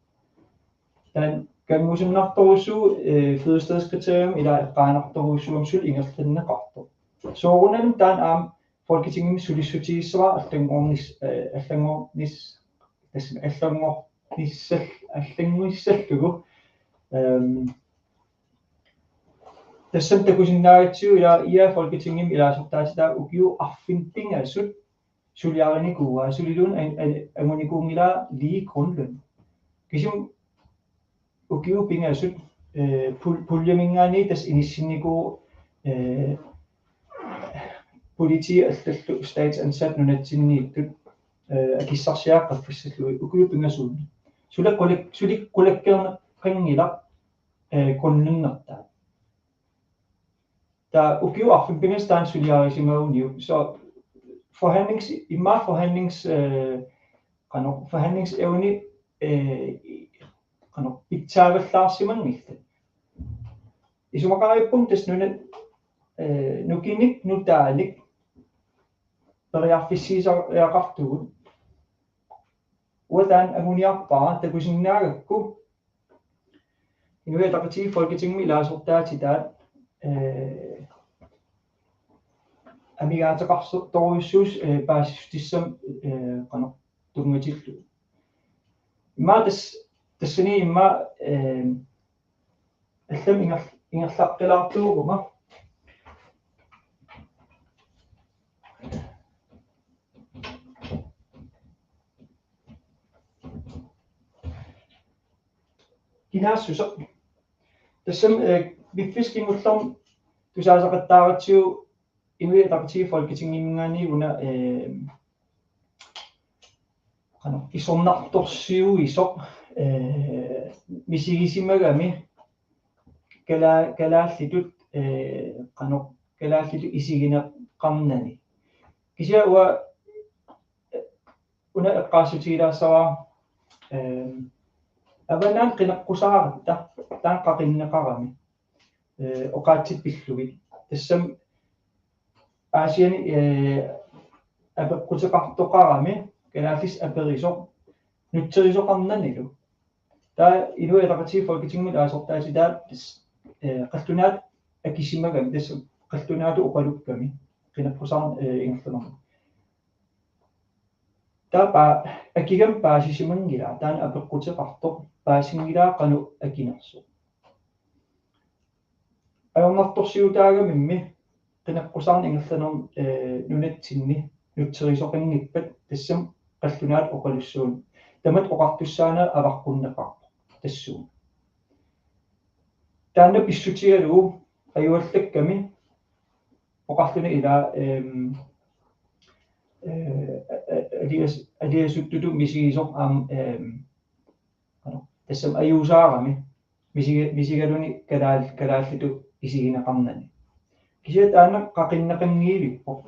Taanna kanngusunnartorujussuuvoq, eh, fødestedskriterium ila eqqaanartorujussuuvoq suli ingerlanneqartoq. Soorunami taanna aamma Folketingimi sulissutigissavara allanngornis-, eh, allanngornis-, tassami allanngornissal-, allannguissallugu. Ehm, tassami takusinnaagatsigu ila, IA Folketingimi ilaasortaatitaat ukiut arfineq-pingasut suliarinikuuaa, suliluunniit an-, an-, angunikuunngilaa lige grundløn. Kisimik ukiut pingasut, eh, pul-, puljeminngaanniit tassa inissinnikuuvoq, eh, politiit allallu statsansatte nunatsinniittut, eh, akissarsiaat qaffassallugu ukiut pingasuunniit. Suli qulak-, suli qulakkeerneqanngilaq, eh, grundlønnertaat. Taava ukiut arfineq-pingasut taanna suliarisimaguniuk. Så forhandlings-, immaqa forhandlings-, eh, qanoq, forhandlingsevne, eh, qanoq, pitsaavallaarsimanngillat. Isumaqarpunga tassa nuna-, eh, nukinnik nutaanik periarfissiisariaqartugut. Uanga taanna anguniarpara takusinnaagakku Inuit Ataqatigiit Folketingimi ilaasortaatitaat, eh, amigaateqartorujussuusoq, eh, paasissutissamik, eh, qanoq tunngatillugu. Immaqa tas-, tassani immaqa, eh, allamik inger-, ingerlaqqilaartuuguma. Kinaassuseq. Tassami, eh, piffissami kingullermi tusaasaqattaaratsigu Inuit Ataqatigiit Folketingiminngaanniit una, eh, qanoq, isornartorsiuisoq, eh, misigisimagami kala-, kalaallitut, eh, qanoq, kalaallitut isigineqarnani. Kisianni uanga una eqqaassutigilaassavara, ehm, avannaani qineqqusaaratta, taanna qaqinneqarami, eh, oqaatsit pillugit. Tassami Aasianni, eh, apeqquteqartoqarami, kalaallisut aperisoq, nutserisoqarnanilu. Taava Inuit Ataqatigiit Folketingimi ilaasortaatitaat, eh, qallunaatut akisimagami, tassa qallunaatut oqalukkami, qineqqusaarneq, eh, ingerlanerani. Taava pa-, akigami paasisimanngilaa, taanna apeqquteqartoq, paasinngilaa qanoq akinersoq. Ajornartorsiutaagamimmi qineqqusaarneq ingerlanerani, eh, nunatsinni nutserisoqanngippat tassami qallunaatut oqalussuuneq. Tamat oqartussaanera avaqqunneqarpoq tassuuna. Taanna pissutigalugu ajuallakkami oqarluni ila, ehm, eh, alias-, aliasuttutut misigisoq aamma, ehm, ano, tassami ajuusaarami misigi-, misigaluni kalaal-, kalaallitut isigineqarnani. Kisianni taanna qaqinneqanngilaq.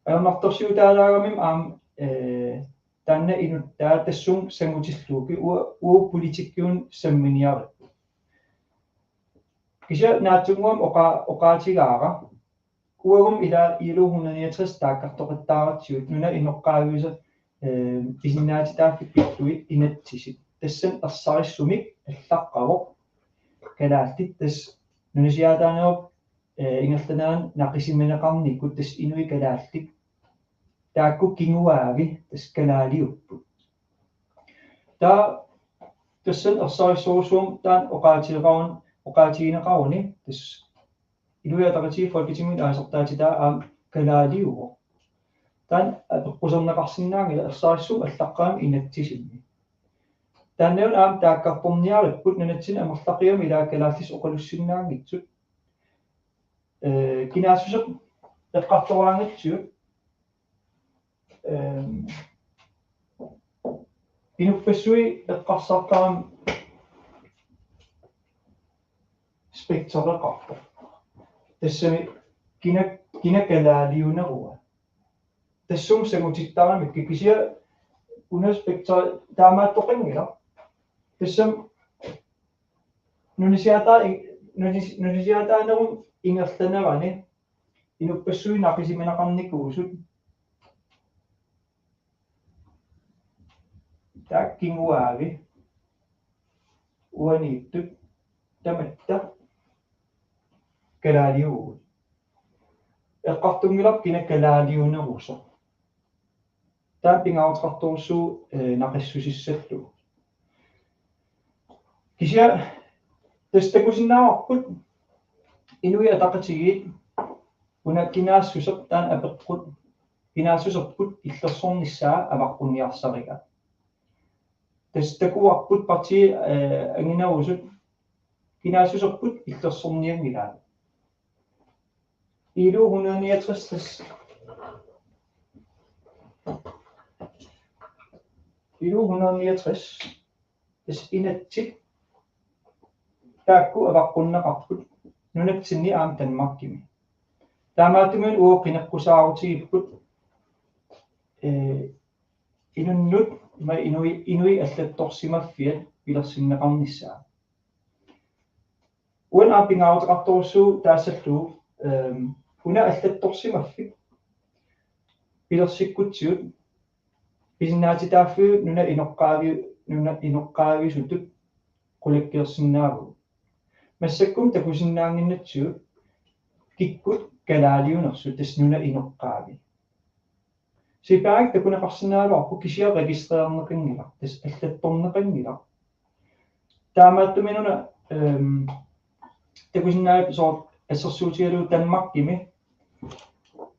Ajornartorsiutaalaarami aamma, eh, taanna inuttaa tassunga sangutillugu uagut politikkiunut samminiarput. Kisianni naatsunnguamik oqa-, oqaatigaara. Uagummi ila ILO hundrede niogtres taakkartoqattaaratsigu nunap inoqqaavisut, eh, pisinnaatitaaffik pillugit inatsisit. Tassani ersarissumik allaqqavoq kalaallit tassa nunasiaataanerup, eh, ingerlanerani naqisimaneqarnikkut tassa inuit kalaallit taakku kinguaavi tassa kalaaliupput. Taava tassani ersarissorujussuarmik taanna oqaatigeqarun-, oqaatigineqaruni tassa Inuit Ataqatigiit Folketingimi aasartaatitaa aamma kalaaliuvoq. Taanna apeqquserneqarsinnaanngilaq ersarissumik allaqqavimmi inatsisinni. Taannalu aamma taakkartorniaripput nunatsinni amerlaqigamik ilaa kalaallisut oqalussinnaanngitsut. Eh, kinaassuseq eqqartoraangatsigu. Ehm, inuppassuit eqqarsartarami spektoreqarpoq. Tassami kina, kina kalaaliunerua. Tassunga sangutittarami kisianni una spektore taamaattoqanngilaq. Tassami nunasiataa-, nunas-, nunasiataanerup ingerlanerani inuppassuit naqisimaneqarnikuusut. Taakku kinguaavi uaniittut tamatta kalaaliuvugut. Eqqartunngilaq kina kalaaliunerusoq. Taanna pingaaruteqartorujussuuvoq, eh, naqissusissallugu. Kisianni tassa takusinnaavarput Inuit Ataqatigiit una kinaassuseq taanna apeqqut kinaassuserput illersornissaa avaqqunniarsarigaat. Tassa takuarput partiit, eh, anginerusut kinaassuserput illersornianngilaat. ILO hundrede niogtres. ILO hundrede niogtres. Tassa inatsit taakku avaqqunneqarput nunatsinni aamma Danmarkimi. Taamaattumik uagut qineqqusaarutigipput, eh, inunnut ima inui-, inuit allattorsimaffiat pilersinneqarnissaa. Uani aamma pingaaruteqartorujussuuvoq taassallugu, ehm, una allattorsimaffik pilersikkutsigu pisinnaatitaaffigut nunap inoqqaavi-, nunap inoqqaavisutut qulakkeersinnaavagut. Massakkut takusinnaannginnatsigu kikkut kalaaliunersut tassa nunap inoqqaavi. Sipaak takuneqarsinnaagaluarpoq kisianni registrerneqanngilaq, tassa allattorneqanngilaq. Taamaattumik una, ehm, takusinnaavarput soorlu assersuutigalugu Danmarkimi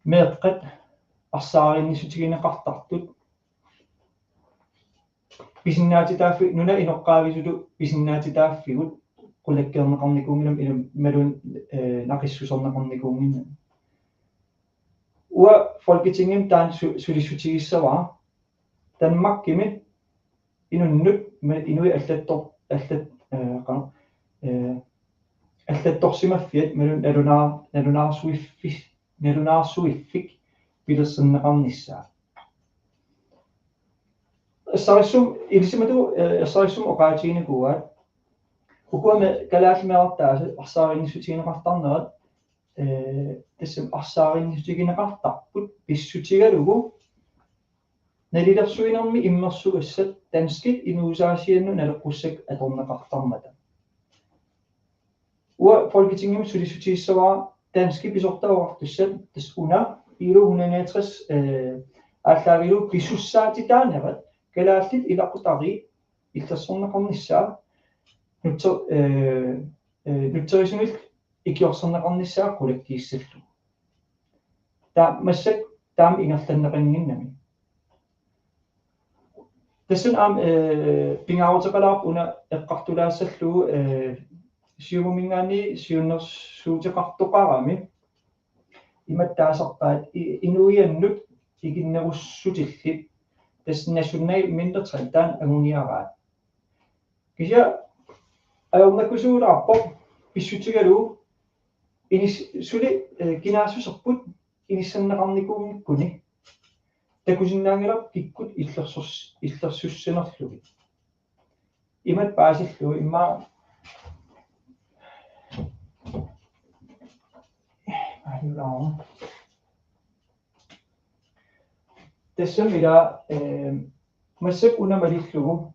meeqqat arsaarinnissutigineqartartut pisinnaatitaaffi-, nunap inoqqaavisutut pisinnaatitaaffigut qulakkeerneqarnikuunnginnami imaluunniit, eh, naqissuserneqarnikuunnginnami. Uanga Folketingimi taanna su-, sulissutigissavara. Danmarkimi inunnut ima inuit allattor-, allat-, eh, qanoq, eh, allattorsimaffiat imaluunniit nalunaa-, nalunaarsuiffi-, nalunaarsuiffik pilersinneqarnissaa. Ersarissumik, ilisimatut, eh, ersarissumik oqaatiginikuuaat. Ukua kalaallit meerartaasa arsaarinnissutigineqartarnerat, eh, tassami arsaarinnissutigineqartarput pissutigalugu nalilersuinermi immersugassat danskit inuusaasiannut naleqqussakkat atorneqartarmata. Uanga Folketingimi sulissutigissavara danskit pisortat oqartussat tassa una ILO hundrede niogtres, eh, aallaavigalugu pisussaatitaanerat kalaallit ilaqutariit illersorneqarnissaa nutser-, eh, eh, nutserisinnillu ikiorserneqarnissaa qulakkiissallugu. Taava massakkut taama ingerlanneqannginnami. Tassani aamma, eh, pingaaruteqalaarpoq una eqqartulaassallugu, eh, Siumuminngaanniit siunnersuuteqartoqarami imatut taasarpaat i-, inuiannut ikinnerussutillit tassa national mindretal taanna anguniaraat. Kisianni ajornakusuulaarpoq pissutigalugu inis-, suli, eh, kinaassuserput inissinneqarnikuunngikkunik takusinnaanngilarput kikkut illersors-, illersussanerlugit. Imatut paasillugu immaqa. Aajulaaruma. Tassami ila, eh, massakkut una malillugu.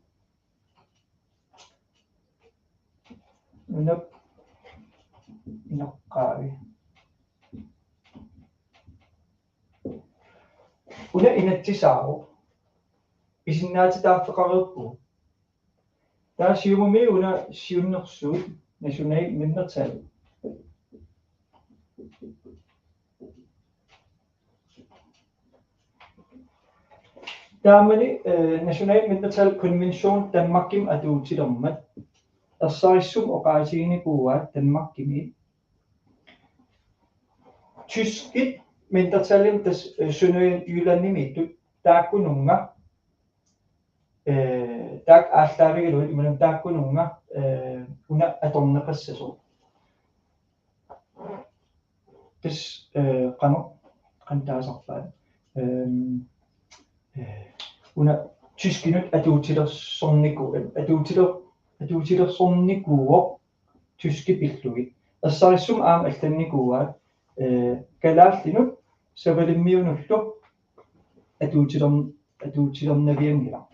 Una inoqqaavi. Una inatsisaavoq. Pisinnaatitaaffeqareerpugut. Taava Siumumi una siunnersuut national mindretal. Taamani, eh, national mindretal konvention Danmarkimi atuutilermat ersarissumik oqaatiginikuuaat Danmarkimi. Tyskit mindretalimik tassa, eh, Sønderjyllandimiittut taakkununnga, eh, taakku aallaavigalugit imaluunniit taakkununnga, eh, una atorneqassasoq. Tassa, eh, qanoq, qanoq taasarpaat. Ehm, eh, una tyskinut atuutilersorniku-, atuutiler-, atuutilersornikuuvoq tyskit pillugit. Ersarissumik aamma allannikuuaat, eh, kalaallinut savalimmiunullu atuutiler-, atuutilernavianngilaq.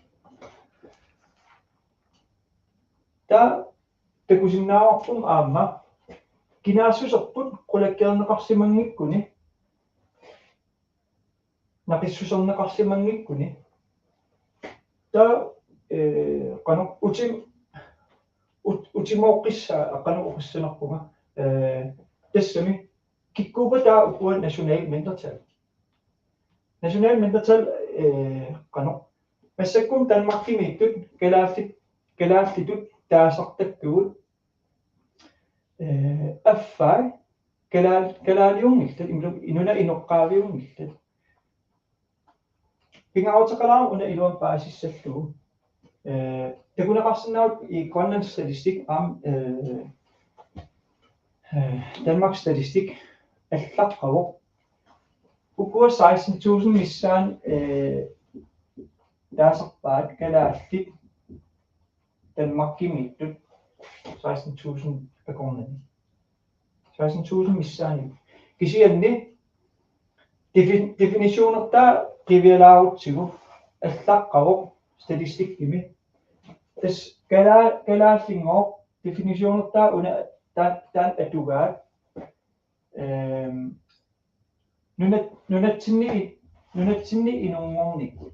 Taava takusinnaavarput aamma kinaassuserput qulakkeerneqarsimanngikkuni, naqissuserneqarsimanngikkuni. Taava, eh, qanoq utim-, ut-, utimooqqissaa qanoq oqassanerpunga, eh, tassami kikkuuppat taava ukua national mindretal. National mindretal, eh, qanoq. Massakkut Danmarkimiittut kalaallit-, kalaallitut taasartakkagut, eh, affai kalaal-, kalaaliunngillat, imaluunniit nunap inoqqaaviunngillat. Pingaaruteqalaarpoq una iluamik paasissallugu. Eh, takuneqarsinnaavoq i Grønlands Statistik aamma, eh, eh, Danmarks Statistik allaqqavoq. Ukua seksten tusind missaani, eh, taasarpaat kalaallit Danmarkimiittut seksten tusind akornanni. Seksten tusind missaani. Kisianni defi-, definitionertaa qivialaarutsigu allaqqavoq statistikkimi. Tassa kalaa-, kalaallinngooq definitionertaa una ta-, taanna atugaat. Ehm, nunat-, nunatsinni, nunatsinni inunngornikkut.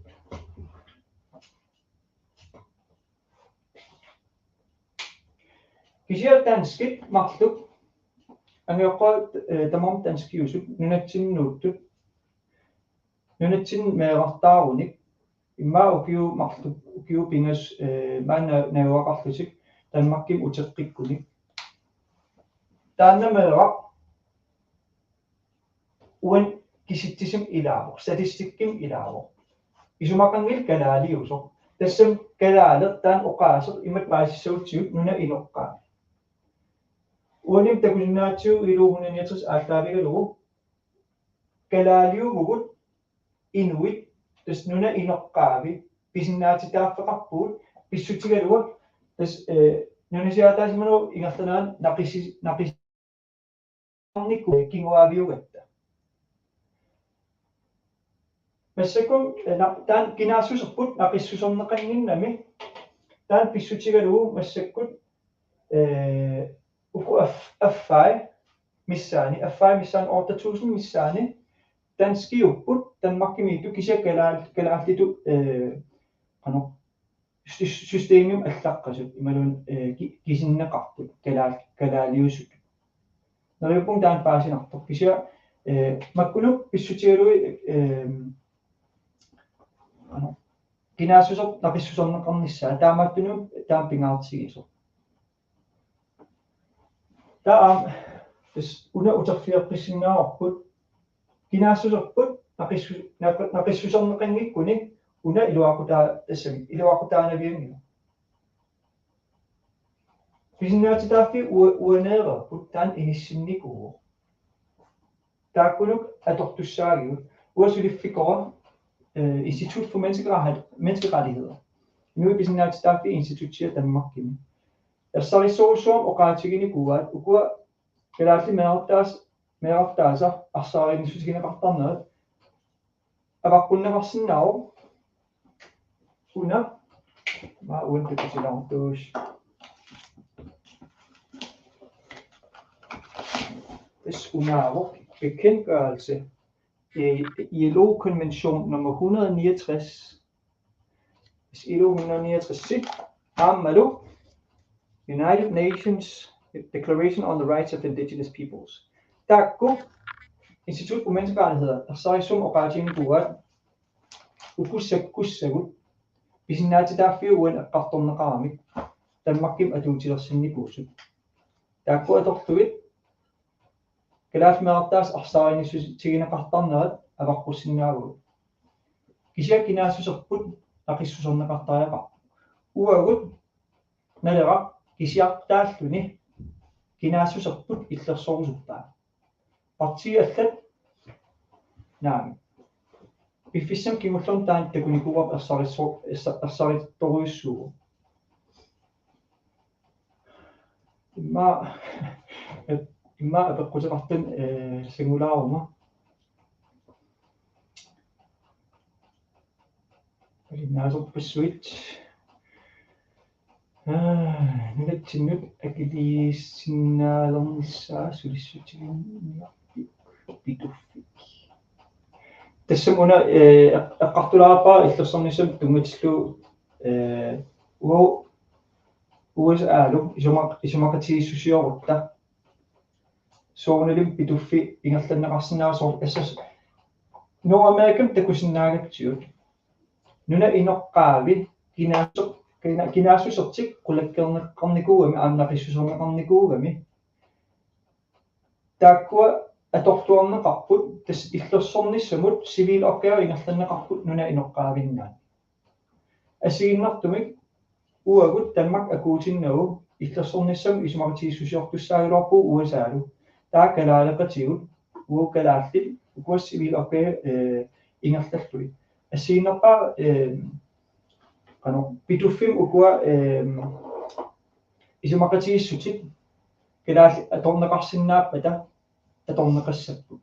Kisianni danskit marluk, angajoqqaat, eh, tamarmik danskiusut, nunatsinni nuuttut, nunatsinni meerartaarunik, immaqa ukiut marluk, ukiut pingasut, eh, maanna najugaqarlutik Danmarkimi uteqqikkunik. Taanna meeraq uani kisitsisimi ilaavoq, statistikkimi ilaavoq. Isumaqanngilaq kalaaliusoq. Tassami kalaaleq taanna oqaaseq imatut paasissagutsigu nunap inoqqaavi. Uani takusinnaavarsi iluuhunaniatris aallaavigalugu kalaaliuvugut inuit, tassa nunap inoqqaavi, pisinnaatitaaffeqarpugut, pissutigalugu, tassa, eh, nunasiaataasimanerup ingerlanerani naqisi-, naqis-, kinguaaviugatta. Massakkut, eh, na-, taanna kinaassuserput naqissuserneqannginnami, taanna pissutigalugu massakkut, eh, uku af-, affai missaani, affai missaani, otte tusind missaani, danskiupput, Danmarkimiittut kisianni kalaal-, kalaallitut, eh, qanoq, sys-, systemimut allaqqasut, imaluunniit, eh, ki-, kisinneqartut, kalaal-, kalaaliusutut. Neriuppunga taanna paasinartoq. Kisianni, eh, makkununnga pissutigalugu, eh, qanoq, Kinaassuserput naqissuserneqarnissaa taamaattunut taama pingaartigisoq. Taava tassa una uterfigeqqissinnaarput. Kinaassuserput naqissu-, naq-, naqissuserneqanngikkuni una iluaqutaa-, tassami iluaqutaanavianngilaq. Pisinnaatitaaffii ua-, uaneereerput taanna inissinnikuuvoq. Taakkununnga atortussaagigut uanga suliffikora, eh, Institut for Menneskerettighed-, Menneskerettigheder. Inuit pisinnaatitaaffii institutsia Danmarkimi. Ersarissorujussuarmik oqaatiginikuuaat ukua kalaallit meerartaas-, meerartaasa arsaarinnissutigineqartarnerat avaqqunneqarsinnaavoq. Una, ma uan takusilaartuus. Tassa unaavoq bekendtgørelse. Eh, I L O-konvention nummer hundrede niogtres. I L O hundrede niogtres sit. Aammalu United Nations Declaration on the Rights of Indigenous Peoples. Taakku Institut for Menneskerettigheder ersarissummik oqaatiginikuuaat uku sakkussagut pisinnaatitaaffii uani eqqartorneqaramik Danmarkimi atuutilersinnikuusut. Taakku atorlugit kalaallit meerartaasa arsaarinnissutigineqartarnerat avaqqussinnaavagut. Kisianni kinaassuserput naqissuserneqartariaqarpoq. Uagut Naleraq kisiartaalluni kinaassuserput illersorusuppaa. Partiit allat naamik. Piffissami kingullermi taanna takunikuuarput ersarisso-, ersa-, ersarittorujussuuvoq. Immaqa, immaqa apeqquteqartut, eh, singulaaruma. Alinnaasorpassuit. Aa, nunatsinnut akiliisinnaalernissaa sulissutiginniarpit Pituffik. Tassami una, eh, eq-, eqqartulaarpara illersornissamut tunngatillugu, eh, U-, U S A-lu isumaq-, isumaqatigiissusiorutta. Soorunalimi Pituffi ingerlanneqarsinnaavoq soorlu assas Nordamerikami takusinnaagatsigu. Nunap inoqqaavi kinaasu-, kina-, kinaassusertik qulakkeerneqarnikuugami aamma naqissuserneqarnikuugami. Taakkua atorluarneqarput tassa illersornissamut civil opgave ingerlanneqarput nunap inoqqaavinnaat. Assigiinnartumik uagut Danmark akuutinnagu illersornissamut isumaqatigiissusiortussaagaluarpugut U S A-lu. Taava kalaaleqatigut uagut kalaallit ukua civil opgave, eh, ingerlallugit. Assigiinnarpara, eh, qanoq Pituffimi ukua, eh, isumaqatigiissutit kalaallit atorneqarsinnaappata atorneqassapput.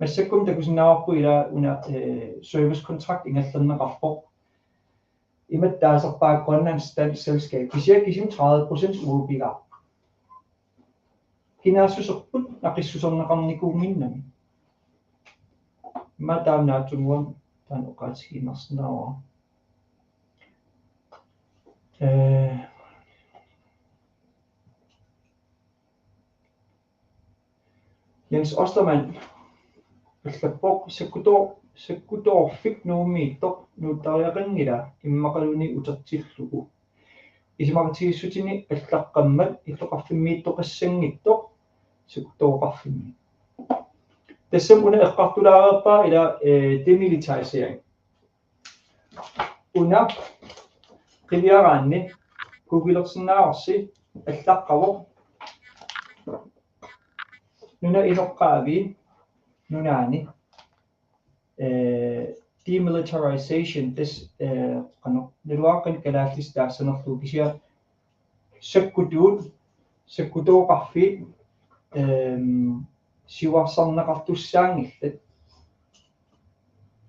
Massakkut takusinnaavarput ila una, eh, service contract ingerlanneqarpoq. Imatut taasarpaat Grønlands Dansk Selskab. Kisianni kisimi tredive procent uapigaarput. Kinaassuserput naqissuserneqarnikuunnginnami. Immaqa taama naatsunnguamik taanna oqaatigiinnarsinnaavara. Eh, Jens Ostermann allappoq sakkutoor-, sakkutoorfik Nuummiittoq nuuttariaqanngilaq immaqaluunniit utertillugu. Isumaqatigiissutini allaqqammat illoqarfimmiittoqassanngitsoq sakkutooqarfimmi. Tassami una eqqartulaareerpara ila, eh, demilitarisering. Una qiviaraanni googlersinnaavarsi allaqqavoq nunap inoqqaavi nunaanni, eh, demilitarization tassa, eh, qanoq naluara qanoq kalaallisut taassanerlugu kisianni sakkutuut, sakkutooqarfiit, ehm, siuarsarneqartussaanngillat.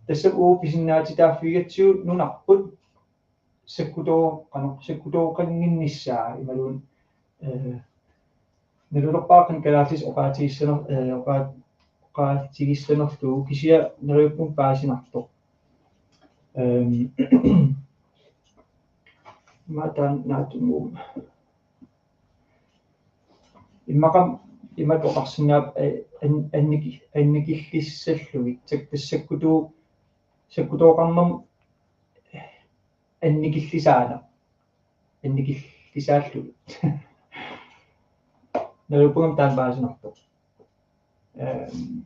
Tassami uagut pisinnaatitaaffigigatsigu nunarput sakkutoo-, qanoq, sakkutooqannginnissaa imaluunniit, eh, nalulerpara qanoq kalaallisut oqaatigissaner-, eh, oqaa-, oqaatigissanerlugu kisianni neriuppunga paasinartoq. Ehm, immaqa taanna naatsunnguamik. Immaqa imatut oqarsinnaapput, eh, an-, anniki-, annikillissallugit tak-, tassa sakkutu-, sakkutooqarnermut, eh, annikillisaaneq. Annikillisaallugu. Neriuppunga taanna paasinartoq. Ehm,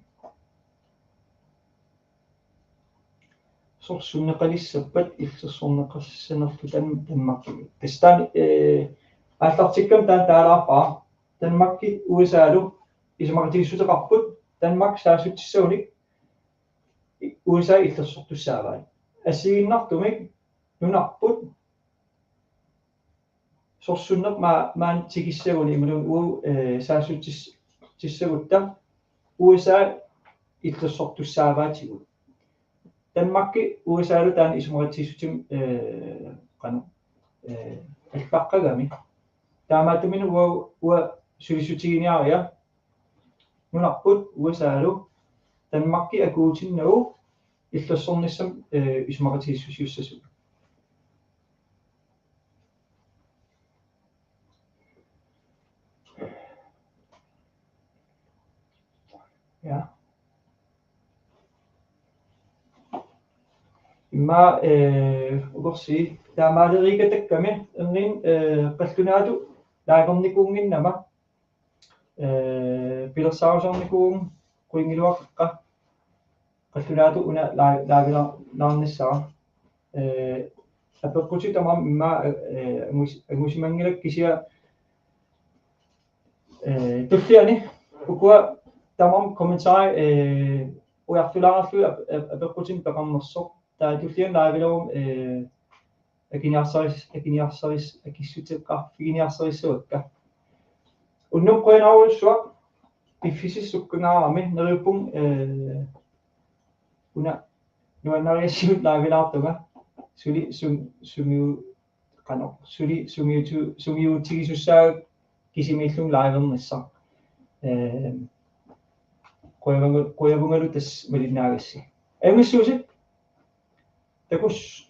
sorsunneqalissappat illersorneqassanerlu Dan-, Danmarkimi. Tassa taanna, eh, aallartikkama taanna taalaarpara. Danmarki U S A-lu isumaqatigiissuteqarput, Danmark saassutissagunik U S A illersortussaavai. Assigiinnartumik nunarput sorsunneq ma-, maani tikissaguni imaluunniit uagut, eh, saassutis-, tissagutta U S A illersortussaavaatigut. Danmarki U S A-lu taanna isumaqatigiissutimik, eh, qanoq, eh, allaqqagami. Taamaattumik uagut, uagut sulissutiginiaria nunarput U S A-lu Danmarki akuutinnagu illersornissamut, eh, isumaqatigiissusiussasugut. Ja. Immaqa, eh, ukorsi taamaaleriikatakkami ernin, eh, qallunaatut live-ernikuunnginnama, eh, pilersaarusiornikuuvunga, qulingiluaqqa qallunaatut una live-, live-ila-, live-ernissara. Eh, apeqqutit tamarmik immaqa, eh, angus-, angusimanngilakka kisianni, eh, tulliani ukua tamarmik kommentarit, eh, ujartulaarlugit ap-, ap-, apeqqutinik peqarnersoq. Taava tulliani live-ileruma, eh, akiniarsaris-, akiniarsaris-, akissuteqarfiginiarsarissavakka. Unnuk qujanarujussuaq piffissaq sukkangaarami neriuppunga, eh, una nuannarigassiuk live-ilaartunga suli sum-, sumiu-, qanoq, suli sumiutu-, sumiutigisussaavat kisimiillunga live-ernissaq. Eh, qujavuga-, qujavungalu tassa malinnaagassi. Ajunngitsuusi? Takuss.